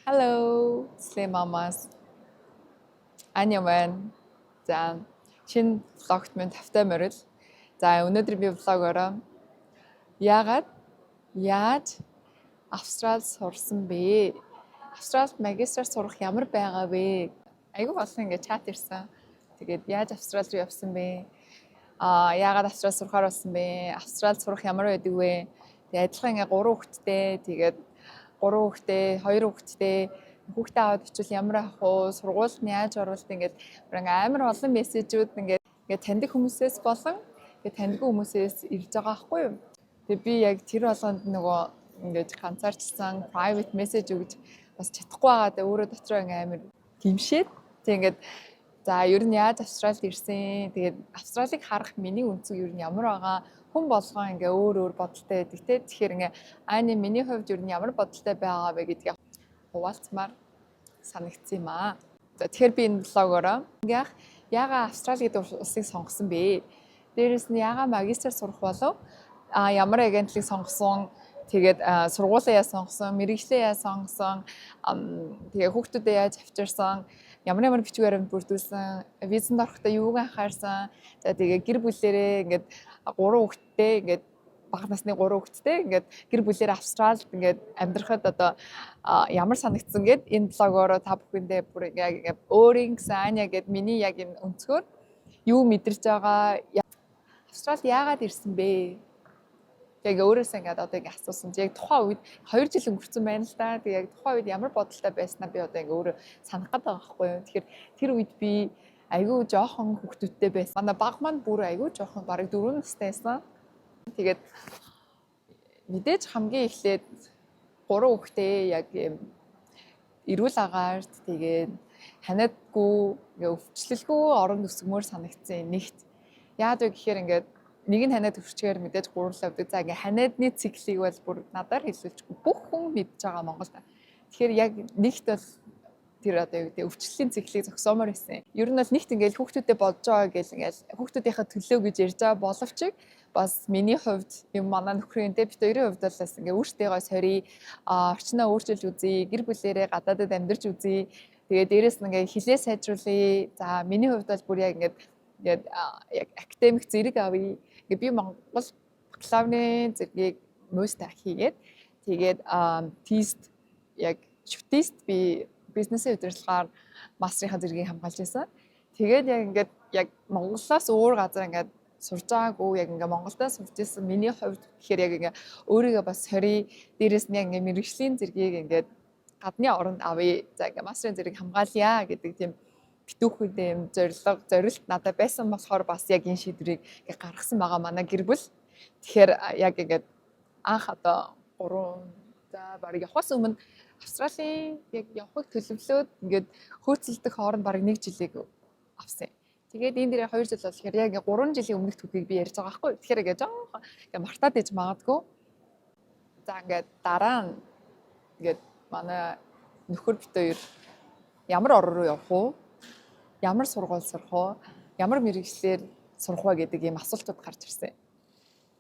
Hello, Slay Mamas. Аня байна. За, шинэ vlog т минь тавтай морил. За, өнөөдөр би vlog ороо яагаад, яаж Австралид сурсан бэ? Австралид магистраар сурах ямар байгаа вэ? Айгүй олон ингээд чат ирсэн. Тэгээд яаж Австрали руу явсан бэ? Яагаад Австрали сурахаар болсон бэ? Австралид сурах ямар байдаг вэ? Тэгээд адилхан ингээд гурван хүүхэдтэй, тэгээд гурван хүүхэдтэй, хоёр хүүхэдтэй, хүүхдээ аваад очивол ямар ах вэ? Сургуульд нь яаж оруулалт, ингээд амар олон message үүд ингээд таньдаг хүмүүсээс болон тэгээд таньдгүй хүмүүсээс ирж байгаа байхгүй юу? Тэгээд би яг тэр болгонд нөгөө ингээд ганцаарчсан, private message өгж бас чадахгүй байгаа. Тэгээд өөрөө дотроо ингээд амар гэмшээд, тэг ингээд за, ер нь яаж Австралид ирсэн, тэгээд Австралийг харах миний өнцөг ер нь ямар байгаа, хүн болгон ингээ өөр өөр бодолтой байдаг, те. Тэгэхээр ингээ Ани, миний хувьд ер нь ямар бодолтой байгаа вэ гэдгийг хуваалцмаар санагдсан юм аа. За, тэгэхээр би энэ vlog оороо ингээ яагаад Австрали гэдэг улсыг сонгосон бэ? Дээрээс нь яагаад магистр сурах болов? Ямар агентлыг сонгосон? Тэгээд сургуулаа яаж сонгосон, мэргэжлээ яаж сонгосон, тэгээ хүүхдүүдэд яаж авчирсан, ямар ямар бичиг баримт бүрдүүлсэн, визэнд орохдоо юуг анхаарсан. За, тэгээ гэр бүлээрээ ингээд гурван хүүхэдтэй, ингээд бага насны гурван хүүхэдтэй, ингээд гэр бүлээр Австралид ингээд амьдрахад одоо ямар санагдсан гэд энэ vlog оороо та бүхэндээ бүр яг ингээд өөрийн гэсэн, Аня гэд миний яг энэ өнцгөр юу мэдэрч байгаа, Австралид яагаад ирсэн бэ? Яг өөрөөсөө ингээд одоо ингээд асуусан. Яг тухайн үед 2 жил өнгөрцөн байна л да. Тэг яг тухайн үед ямар бодолтой байснаа би одоо ингээд өөрөө санах гээд байгаа байхгүй юу. Тэгэхээр тэр үед би айгүй жоохон хүүхдүүдтэй байсан. Манай баг маань бүр айгүй жоохон, бараг 4 настай байсан. Тэгээд мэдээж хамгийн эхлээд гурван хүүхдээ яг юм эрүүл агаарт, тэгээд ханиадгүй, ингээ өвчлөлгүй оронд өсгөмөр санагдсан нэгт. Яад вэ гэхээр ингээд нэг нь ханиад өвчгээр мэдээж гурлаа өгдөг. За, ингээ ханиадны циклийг бол бүр надаар хэлүүлчихгүй бүх хүн мэдж байгаа Монголд. Тэгэхээр яг нэгт бол тэр одоо юу гэдэг, өвчлөлийн циклийг зогсоомоор байсан. Ер нь бол нэгт ингээл хүүхдүүдэд бодож байгаа гэл ингээл хүүхдүүдийнхээ төлөө гэж ярьж байгаа боловч бас миний хувьд юм, манай нөхрийн, те, бид хоёрын хувьд бол бас ингээ өөртөөгөө сорий, орчноо өөрчилж үзье, гэр бүлээрээ гадаадад амьдарч үзье. Тэгээ дээрэс нь ингээ хилээ сайжруулъя. За, миний хувьд бол бүр яг ингээд яг академик зэрэг авъя. Ингээ би Монгол бакалаврын зэргийг муустай хийгээд, тэгээд тест яг шүтист би бизнесийн удирдлагаар мастрынхаа зэргийг хамгаалж байсан. Тэгээд яг ингээд яг Монголоос өөр газар ингээд сурж байгаагүй, яг ингээ Монголдоо сурч ирсэн миний хувьд гэхээр яг ингээ өөрийгөө бас сорий, дээрэс нь яг ингээ мэргэжлийн зэргийг ингээд гадны оронд авъя. За, ингээ мастрын зэрэг хамгаалъя гэдэг тийм битүүхүүд юм зорилго, зорилт надад байсан болохоор бас яг энэ шийдвэрийг ингээ гаргасан байгаа манай гэр бүл. Тэгэхээр яг ингээд анх одоо 3, за, бараг явахаас өмнө, Австралийн яг явахыг төлөвлөөд ингээд хөөцөлдөх хооронд бараг нэг жилийг авсан юм. Тэгээд энэ дээр 2 жил болохоор яг ингээд 3 жилийн өмнөх түүхийг би ярьж байгаа байхгүй. Тэгэхээр ингээд жоохон ингээд мартаад иж магадгүй. За, ингээд дараа нь ингээд манай нөхөр бид хоёр ямар орон руу явах уу? Ямар сургууль сурах уу? Ямар мэргэжлээр сурах вэ гэдэг ийм асуултууд гарч ирсэн.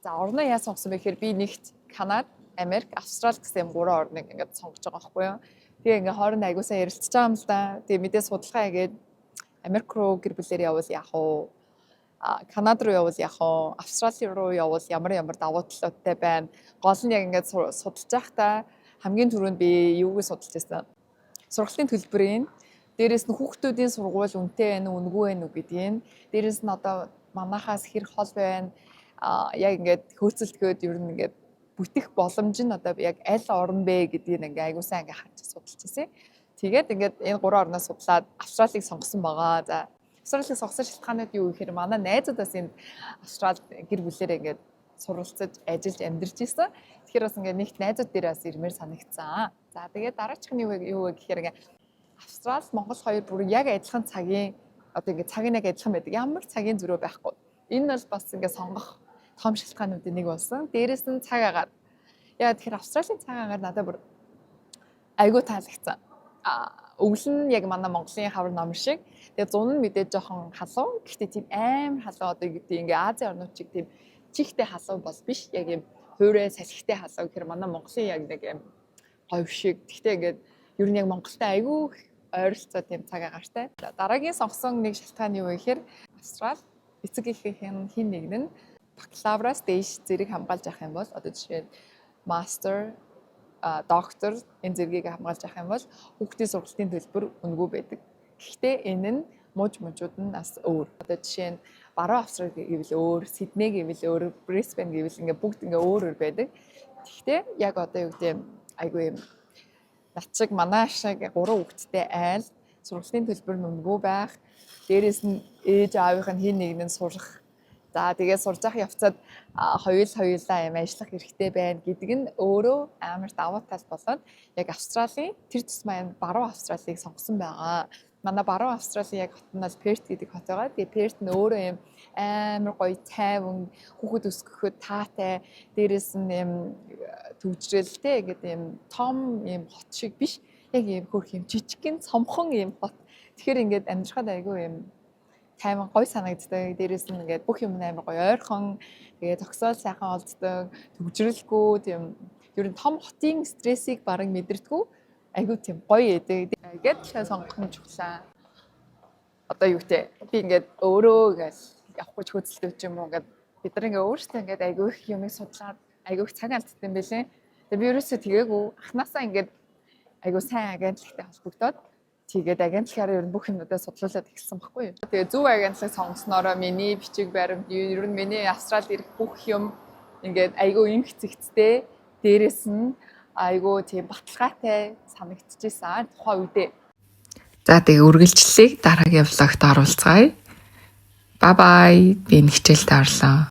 За, орноо яаж сонгосон бэ гэхээр би нэгт Канада, Америк, Австрали гэсэн юм гурван орныг ингээд сонгож байгаа байхгүй юу. Тэгээ ингээд хоорондоо аягүй сайн ярилцж байгаа юм л да. Тэгээ мэдээ судалгаа хийгээд Америк руу гэр бүлээр явбал яах вэ? Канада руу явбал яах вэ? Австрали руу явбал ямар ямар давуу талуудтай байна? Гол нь яг ингээд судалж байхдаа хамгийн түрүүнд би юуг судалж байсан? Сургалтын төлбөрийн, дээрэс нь хүүхдүүдийн сургууль үнэтэй байна уу, үнэгүй байна уу гэдгийг, дээрэс нь одоо манахаас хэр хол байна, яг ингээд хөөцөлдөхөд ер нь ингээд бүтэх боломж нь одоо яг аль орн бэ гэдгийг ингээ аягүй сайн ингээ харж судалж ирсэн. Тэгээд ингээд энэ гурван орноос судлаад Австралийг сонгосон байгаа. За, Австралийг сонгосон шалтгаанууд юу гэхээр манай найзууд бас энд Австралид гэр бүлээрээ ингээд суралцаж, ажиллаж, амьдарч ирсэн. Тэгэхээр бас ингээд нэгт найзууд дээр бас ирмээр санагдсан. За, тэгээд дараачих нь юу вэ гэхээр ингээд Австрали, Монгол хоёр бүр яг адилхан цагийн, одоо ингээд цаг нь яг адилхан байдаг. Ямар цагийн зөрөө байхгүй. Энэ бол бас ингээд сонгох том шалтгаануудын нэг болсон. Дээрэс нь цаг агаар. Яа тэгэхээр Австралийн цаг агаар надад бүр айгүй таалагдсан. Өвөл нь яг манай Монголын хавар нам шиг. Тэгээ зун нь мэдээж жоохон халуун. Гэхдээ тийм амар халуун, одоо гэдэг ингээ Азийн орнууд чиг тийм чихтэй халуун бол биш. Яг юм хуурай салхитай халуун гэхээр манай Монголын яг нэг юм говь шиг. Гэхдээ ингээд Ер нь яг Монголтой айгүй их ойролцоо тийм цаг агаартай. За, дараагийн сонгосон нэг шалтгаан юу вэ гэхээр Австрали эцэг эхийн хэн нэг нь бакалавраас дээш зэрэг хамгаалж авах юм бол, одоо жишээ нь мастер, доктор энэ зэргийг хамгаалж авах юм бол хүүхдийн сургалтын төлбөр үнэгүй байдаг. Гэхдээ энэ нь муж мужууд нь бас өөр. Одоо жишээ нь Баруун Австрали гэвэл өөр, Сидней гэвэл өөр, Брисбен гэвэл ингээ бүгд ингээ өөр өөр байдаг. Гэхдээ яг одоо юу гэдэг, айгүй юм над шиг, манай шиг гурван хүүхэдтэй айл сургалтын төлбөр нь үнэгүй байх. Дээрээс нь ээж аавынх нь хэн нэг нь сурах. За, тэгээд сурж явах явцад хоёулаа юм ажиллах хэрэгтэй байна гэдэг нь өөрөө амар давуу тал болоод яг Австралийн тэр тусмаа энэ Баруун Австралийг сонгосон байгаа. Манай Баруун Австралийн яг хот нь бол Перт гэдэг хот байгаа. Тэгээд Перт нь өөрөө юм амар гоё тайван, хүүхэд өсгөхөд таатай, дээрээс нь юм түгжрэлтэй ингээд юм том юм хот шиг биш. Яг юм хөөрхөн юм жижигхэн цомхон юм хот. Тэгэхээр ингээд амьдрахад айгүй юм тайван, гоё санагддаг. Дээрээс нь ингээд бүх юм амар гоё ойрхон. Тэгээ зогсоол сайхан олддог, түгжрэлгүй, тийм ер нь том хотын стрессийг бараг мэдэрдэггүй. Айгүй тийм гоё эдэг. Ингээд сонгох нь чухлаа. Одоо юу гэдэг, би ингээд өөрөө ингээл явах гэж хөөцөлдөв ч юм уу, ингээд бид нар ингээ өөрсдөө ингээд айгүй их юмыг судлаад айгүй их цаг алдсан юм байлээ. Тэгээ би ерөөсөө тгээгүү. Анхнаасаа ингээд айгүй сайн агентлагтай холбогдоод, тэгээд агентлагаараа ер нь бүх юмнуудаа судлуулад эхэлсэн байхгүй юу. Тэгээ зөв агентлаг сонгоснороо миний бичиг баримт, ер нь миний Австралид ирэх бүх юм ингээд айгүй эмх цэгцтэй, дээрээс нь айгүй тийм баталгаатай санагдчихсан тухайн үедээ. За, тэгээ үргэлжлэлийг дараагийн vlog т оруулцгаая. Bye bye. Би нэг хичээлдээ орлоо.